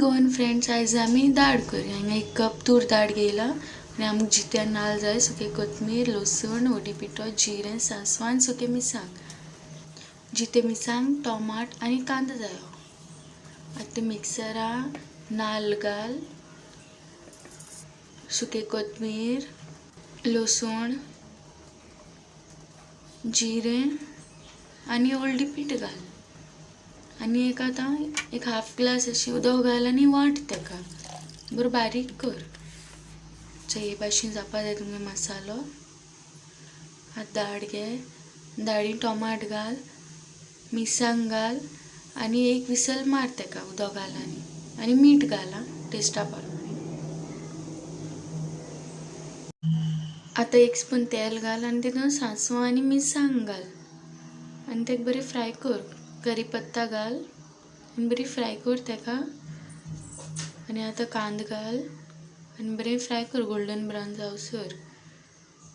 Goan friends, आयज आमी दाळ करी. हांगा एक कप तूर दाळ घेयला आनी आमकां जित्या नाल्ल जाय, सुके कोथमीर, लसूण, हळदी पिठो, जिरें, सांसवां आनी सुके मिरसांग. जिते मिरसांग, टोमाट आनी कांदो जायो. आतां मिक्सरा नाल्ल घाल, सुके कोथमीर, लसूण, जिरें आनी हळदी पीठ घाल. आनी एक आतां एक हाफ ग्लास अशी उदक घाल आनी वांट तेका बरो बारीक कर. हे भाशेन जावपा जाय तुमगे मसालो. आतां दाळ घे, दाळीन टोमाट घाल, मिरसांग घाल आनी एक विसल मार तेका उदक घाल आनी आनी मीठ घाल आं टेस्टा प्रमाणे. आतां एक स्पून तेल घाल आनी तितून सांसवां आनी मिरसांग घाल आनी तेका बरें फ्राय कर. करी पत्ता घाल आनी बरी फ्राय कर तेका. आनी आतां कांदो घाल आनी बरें फ्राय कर गोल्डन ब्रावन जावसर.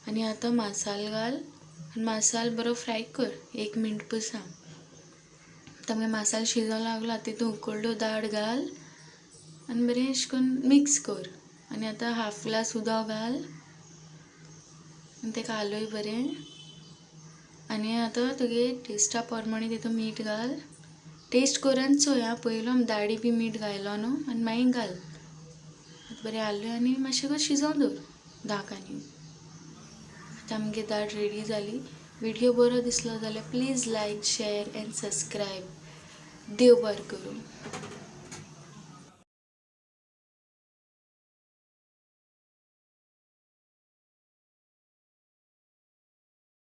आनी आतां मसालो घाल आनी मसालो बरो फ्राय कर एक मिनट पुरसा. आतां मागीर मसालो शिजोवंक लागलो तितून उकडलो दाळ घाल आनी बरें अशें करून मिक्स कर. आनी आतां हाफ ग्लास उदक घाल आनी तेका हालय बरें. आनी आतां तुगे टेस्टा प्रमाणे तितून मीठ घाल. टेस्ट करून चोय आं पयलो दाळी बी मीठ घायलो न्हू आनी मागीर घाल. आतां बरें हालय आनी मातशें शिजोवंक दवर धाक आनी. आतां आमगे दाळ रेडी जाली. व्हिडियो बरो दिसलो जाल्यार please like, share and subscribe. देव बरें करूं.